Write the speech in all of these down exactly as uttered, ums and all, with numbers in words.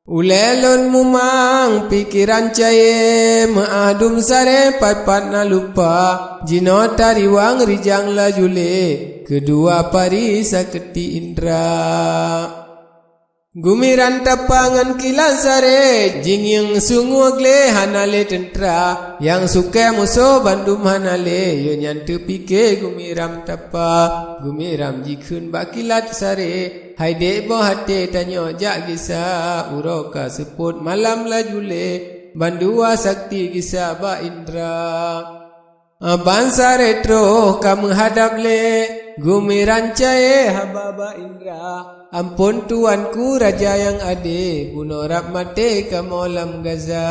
Ulée lôn mumang pikeran cayée, meu'ah dum saré pat-pat na lupa, jinoe tariwang rijang laju lé, keudua pari sakeuti indra. Gumiran tapa ngon kilat saré, jingieng sungue glé hana lé teuntra, nyang sukée musoh bandum hana lé, yo nyan teupike gumiram tapa, gumiram jikheun bak kilat saré. Hai dék boh até tanyoe jak gisa, uroe ka seupôt malam laju lé, bandua sakti gisa bak indra. Ban saré troh ka meuhadab lé, gumiran cayée haba bak indra. Amphon tuanku raja nyang adé, bunoe rab maté kamoe lam gaza.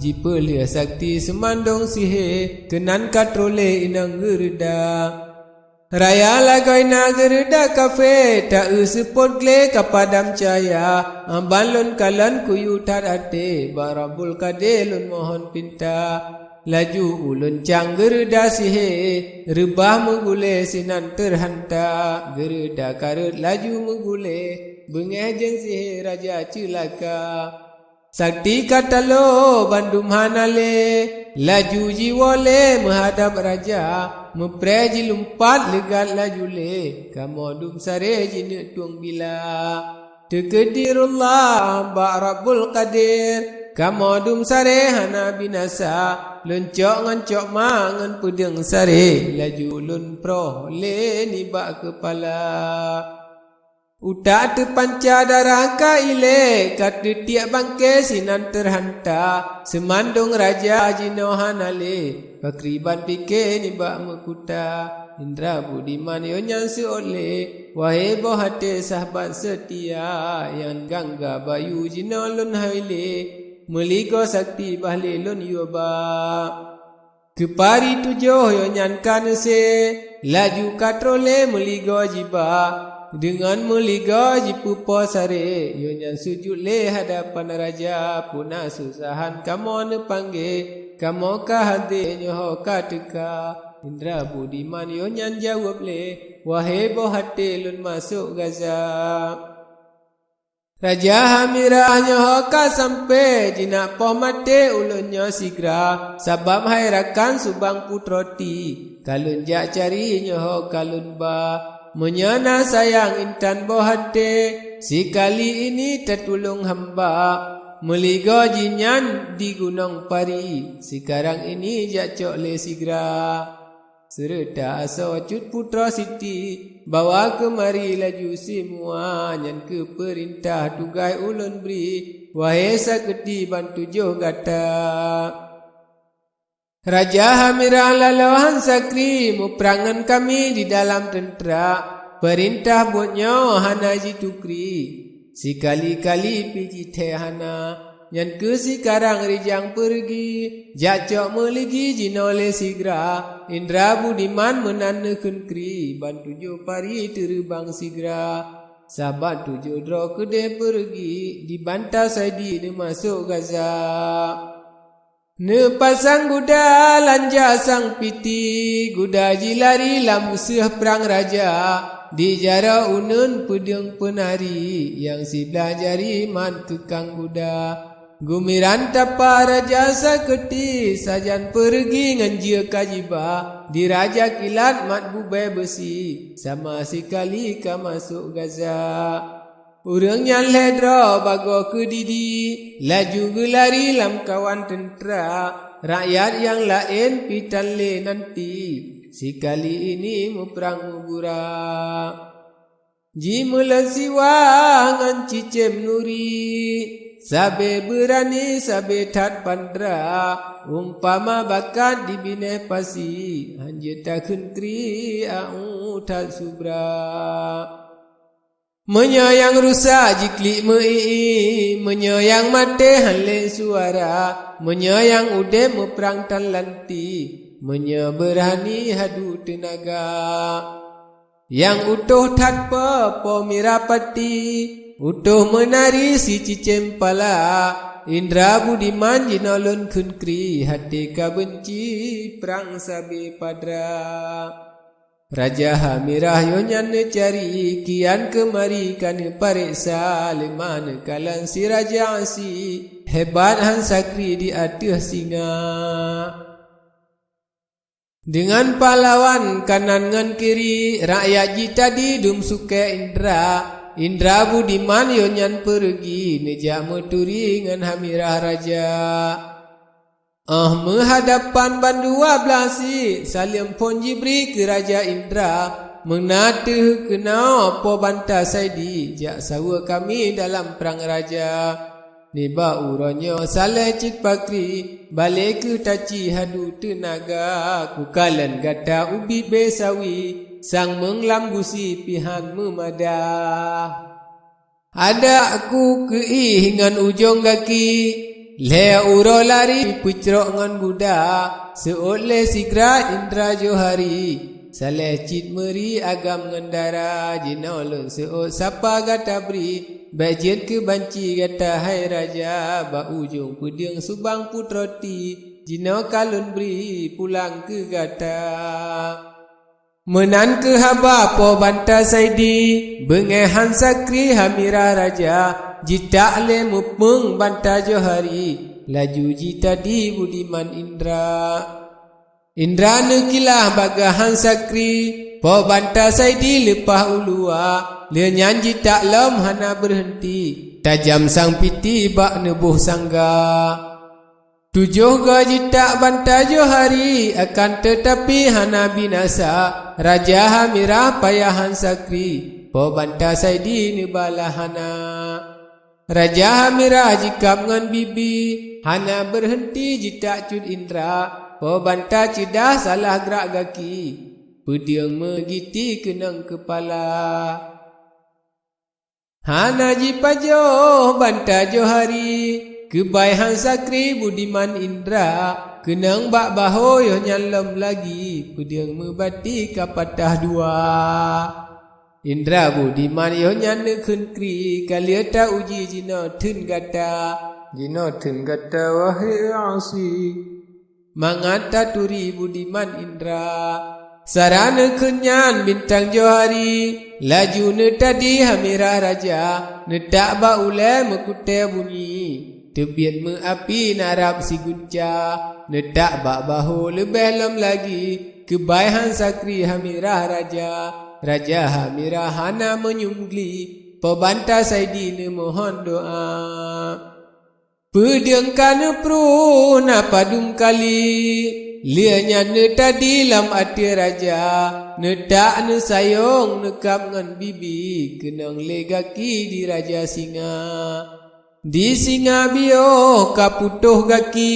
Jipeulheueh sakti seumandong sihé, keunan ka troh lé inong geureuda. Raya lagoina geureuda kafé, ta-eu seupôt glé ka padam cahya, ban lôn kalon kuyue that até, bak Rabbul Kadé lôn mohon pinta. Laju ulôn cang geureuda sihé, reubah meugulée sinan teurhanta, geureuda kareuet laju meugulée, beungéh jén sihé raja ceulaka. Sakti ka talo bandum hana lé, laju jiwoe lé meuhadab raja, meupreh jilumpat leugat laju lé, kamoe dum saré jineuk tueng bila. Teukeudiyarullah bak Rabbul Qadir, kamoe dum saré hana binasa, lôn cok ngon cok ma ngon peudeueng saré, laju lôn proh lé nibak keupala. Utak teupanca darah ka ilée, ka teutiek bangké sinan teurhanta, seumandong raja jinoe hana lé, pakriban pike nibak meukuta. Indra Budiman yo nyan seuôt lé, wahé boh até sahabat seutia, nyang gangga bayu jinoe lôn hai lé, meuligoe sakti bah lé lôn yue ba. Keu pari tujoh yo nyan ka neusé, laju ka troh lé meuligoe jiba. Deungon meuligoe jipeupo saré, yo nyan sujut lé hadapan raja, peuna susahan kamoe neupanggé, kamoe ka hadé nyoe ka teuka. Indra Budiman yo nyan jaweueb lé, wahé boh até lôn masôk gaza. Raja Hamirah nyoe ka sampoe, jinak poh maté ulôn nyoe sigra, sabab hai rakan subang putroe ti, ka lôn jak cari nyoe ka lôn ba. Meunyoe na sayang intan boh até, sikali ini tatulông hamba. Meuligoe jinyan di Gunong Pari, sikarang ini jak cok lé sigra. Seureuta asoe cut putroe siti, bawa keumari laju simua, nyan keuh peurintah tugaih ulôn bri, wahé sakeuti ban tujoh gata. Raja Hamirah lalohan sakri, muprang ngon kami di dalam teuntra, peurintah buet nyoe hana jitukri. Sikali-kali pih jithée hana, nyan keuh sikarang rijang peureugi, jak cok meuligi jinoe lé sigra, Indra Budiman meunan neukheun kri, ban tujoh pari teureubang sigra. Saban tujoh droe keudeh peureugi, dibanta saidi neumasôk gaza. Neupasang guda lanja sang piti, guda jilari lam seueh prang raja. Di jaroe uneuen peudeueng peunari, nyang siblah jari mat keukang guda. Gumiran tapa raja sakeuti, sajan peureugi ngon jeuet ka jiba, di raja kilat mat bubée beusi, sama sikali ka masôk gaza. Ureuëng nyan lhée droe bagoe keudidi, laju geulari lamkawan teuntra, rakyat nyang laén pih tan lé nanti, sikali ini muprang meugura. Jimeuleusiwa ngon cicém nuri, sabe beurani sabe that pandra, umpama bakat di binéh pasi, hanjeuet takheun kri a'u that subra. Meunyoe nyang rusak jiklik meu-i-i, meunyoe nyang maté han lé suara, meunyoe nyang udeb muprang tan lanti, meunyoe beurani hadu teunaga. Nyang utoh that po, po mirapati, utoh meunari sicicém pala, indra budiman jinoe lôn kheun kri, haté ka beunci prang sabe padra. Raja Hamirah yoh nyan neucari, kian keumari ka neupareksa, leumah neukalon si Raja Asi, hebat Han Sakri di ateueh singa. Deungon pahlawan kanan ngon kiri, rakyat jitadi dum sukée Indra. Indra budiman yoh nyan peureugi, neujak meuturi ngon Hamirah Raja. Óh meuhadapan bandua blaih si, saleuem phon jibri keu Raja Indra, meunan teuh keunoe Po Banta Saidi, jak saweue kami dalam prang raja. Nibak uroe nyoe saleh cit pakri, balée keuh taci hadu teunaga, kukalon gata ubit bée sawi, sang meung lam gusi pih han meumada. Adak ku keuieh ngon ujong gaki, lhée uroe lari peucrok ngon guda, seuôt lé sigra Indra Johari. Saleh cit meuri agam ngon dara, jinoe lôn seuôt sapa gata bri, bék jeuet keu banci gata hai raja, bak ujong peudeueng subang putroe ti, jinoe ka lôn bri pulang keu gata. Meunan keuh haba Po Banta Saidi, beungéh Han Sakri Hamirah Raja, jitak lé muphom Banta Johari, laju jitadi budiman Indra. Indra neukilah bagaih Han Sakri, Po Banta Saidi leupah uluwa, lheueh nyan jitak lom hana beureunti, tajam sang piti bak neuboh sangga. Tujoh goe jitak Banta Johari, akan teutapi hana binasa, Raja Hamirah payah Han Sakri, Po Banta Saidi neubalah hana. Raja Hamirah jikab ngon bibi, hana beureunti jitak cut Indra, Po Banta ceudah salah grak gaki, peudeueng meugiti keunong keupala. Hana jipajoh Banta Johari, keubai Han Sakri budiman Indra, keunong bak bahô yoh nyan lom lagi, peudeueng meubati ka patah dua. Indra budiman yoh nyan neukheun kri, ka lheueh ta uji jinoe theun gata. Jinoe theun gata, wahé Asi, mangat taturi budiman Indra. Sara neukheun nyan Bintang Johari, laju neutadi Hamirah Raja, neutak bak ulée meukutée bunyi. Teubiet meu api na rab sigunca, neutak bak bahô leubeh lom lagi, keubai Han Sakri Hamirah Raja. Raja Hamirah hana meunyum gli, Po Banta Saidi neumohon doá. Peudeueng ka neupruh na padum kali, lheueh nyan neutadi lam ateueh raja, neutak neusayong neukab ngon bibi, keunong lé gaki di raja singa. Di singa biôh ka putôh gaki,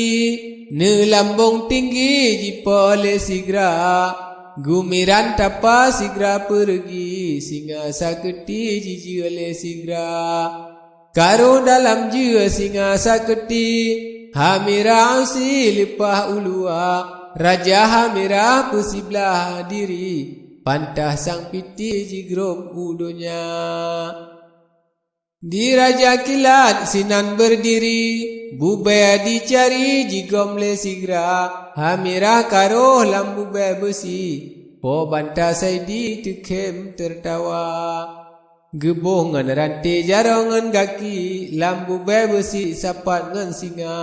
neulambong tinggi jipo lé sigra, gumiran tapa sigra peureugi, singa sakeuti jijeuet lé sigra. Karoh dalam jeuet singa sakeuti, Hamirah Asi leupah uluwa, Raja Hamirah peusiblaih diri, pantah sang piti jigrôb u donya. Di Raja Kilat sinan beurdiri, bubée dicari jigom lé sigra, Hamirah karoh lam bubée beusi, Po Banta Saidi teukhém teurtawa. Geuboh ngon ranté jaroe ngon gaki, lam bubée beusi sapat ngon singa,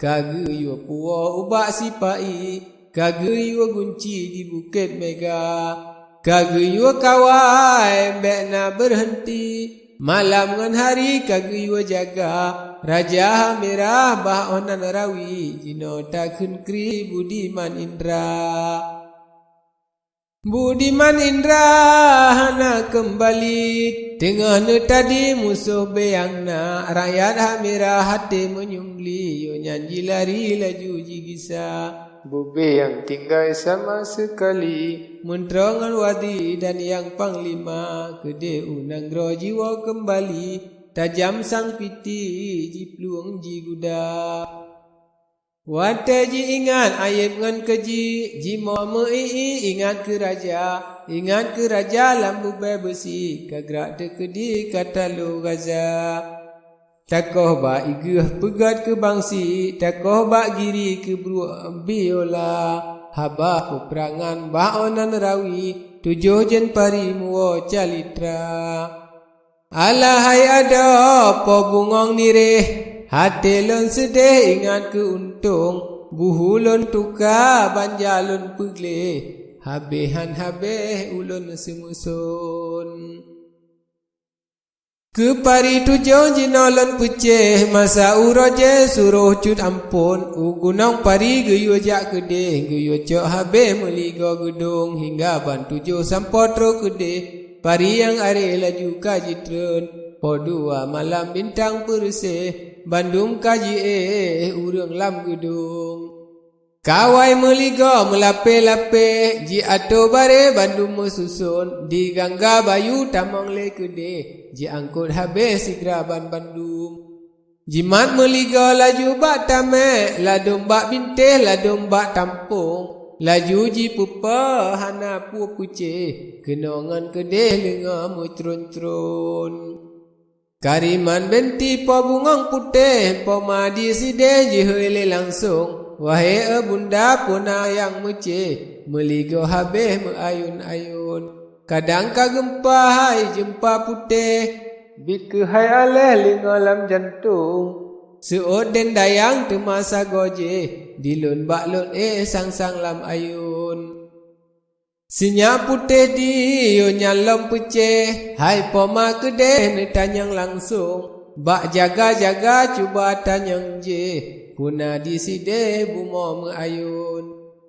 ka geuyue puwoe ubak sipa-i, ka geuyue gunci di Bukét Mega. Ka geuyue kawai bék na beureunti, malam ngon hari ka geuyue jaga. Raja Hamirah bah 'oh nan rawi, jinoe takheun kri budiman Indra. Budiman Indra hana keumbali, teungoh neutadi musoh beueng na, rakyat Hamirah até meunyum gli, yoh nyan jilari laju jigisa. Bubée nyang tinggai sama seukali, meuntroe ngon wazir dan nyang panglima, keudeh u nanggroe jiwoe keumbali, tajam sang piti jiplueng jiguda. Watée jiingat ayeb ngon keujih, jimoe meu-ié ingat keu raja, ingat keu raja lam bubée beusi, ka grak teukeudi ka talo gaza. Takoh bak i geuh peugét keu bansi, takoh bak giri keu bruek biola. Haba peupeurangan bah 'oh nan rawi, tujoh jén pari muwoe calitra. Alah hai adoe Po Bungong Nireh, até lôn seudeh ingat keu untông, buhu lôn tuka banja lôn peugleh, habéh han habéh ulôn seumeuson. Keu pari tujoh jinoe lôn peucéh, masa uroe jih suroh cut amphon, u gunong pari geuyue jak keudeh, geuyue cok habéh meuligoe geudong, hingga ban tujoh sampoe troh keudeh, pari nyang aré laju ka jitreun, poh dua malam bintang peureuseh, bandum ka jiéh ureuëng lam geudong. Kawai meuligoe meulapéh-lapéh, jiatoe baré bandum meususon, di gangga bayu tamong lé keudeh, jiangkot habéh sigra ban bandum. Jimat meuligoe laju bak tamèe, ladôm bak bintéh, ladôm bak tampông, laju jipeupo hana peue peucéh, keunoe ngon keudeh leungoe meucron-cron. Kariman binti Po Bungong Putéh, poma di sideh jihôi lé langsông, wahé e bunda peue na nyang meucéh, meuligoe habéh meuayôn-ayôn. Kadang ka geumpa hai jeumpa putéh, bit keuhai aléh leungoe lam jantông. Seuôt dendayang teuma sagoe jih, dilôn bak lôn éh sang-sang lam ayôn. Sinyak putéh di yôh nyan lom peucéh, hai poma keudeh neutanyong langsông. Bak jaga-jaga cuba tanyong jih, peue na di sideh bumoe meuayôn.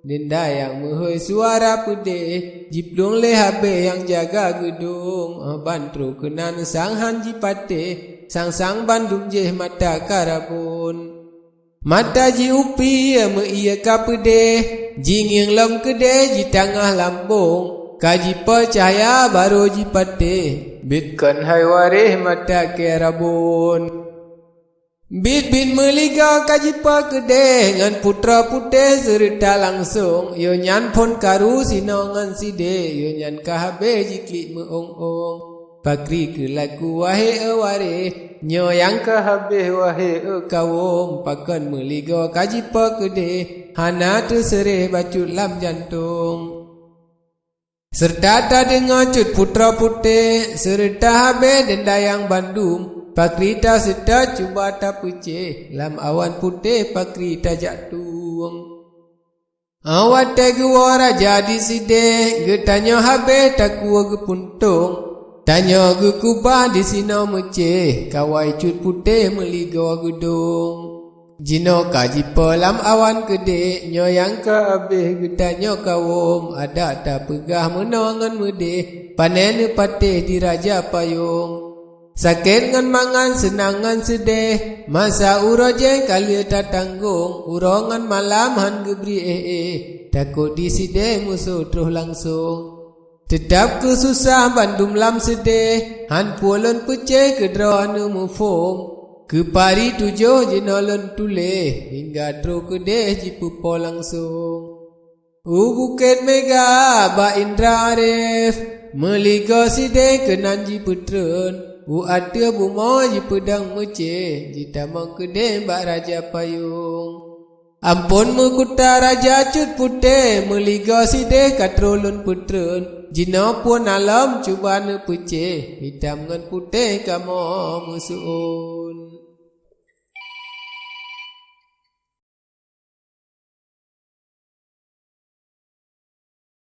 Dendayang meuhôi suara peudeh, jiplueng lé habéh nyang jaga geudong, ban troh keunan sang han jipatéh, sang-sang bandum jih mata ka rabon. Mata ji upi meuié ka peudeh, jingieng lom keudeh jitangah lambông, ka jipo cahya barô jipatéh, bit kon hai waréh mata keu rabon. Bit-bit meuligoe ka jipo keudeh ngon putroe putéh seureuta langsông, yôh nyan phon karu sinoe ngon sideh, yôh nyan ka habéh jiklik meu-ong-ong. Pakri keu laku wahé e waréh, nyoe nyang ka habéh wahé e kawôm, pakon meuligoe ka jipo keudeh, hana teuseureh bacut lam jantông. Seureuta tadeungoe cut putroe putéh, seureuta habéh dendayang bandum, pakri taseutôt cuba tapeucéh, lam awan putéh pakri tajak tueng. Watée geuwoe raja di sideh, geutanyoe habéh takue geupuntông, tanyoe geukubah disinoe meucéh, kawai cut putéh meuligoe geudong. Jinoe ka jipo lam awan keudeh, nyoe nyang ka habéh geutanyoe kawôm, adak tapeugah meunoe ngon meudeh, panèe neupatéh di raja payông. Sakét ngon mangat, seunang ngon seudeh, masa uroe jih ka lheueh tatanggong, uroe ngon malam han geubri éh-éh, takot di sideh musoh troh langsong. Teutab keu susah bandum lam seudeh, han peue lôn peucéh keu droeneuh muphom. Keu pari tujoh jinoe lôn tuléh, hingga troh keudeh jipeupo langsong. U Bukét Mega bak Indra Arif, meuligoe sideh keunan jipeutreun, u ateueh bumoe jipeudong meucéh, jitamong keudeh bak raja payông. Amphon meukuta raja cut putéh, meuligoe sideh ka troh lôn peutreun, jinoe phon alom cuba neupeucéh, hitam ngon putéh kamoe meusu'oh.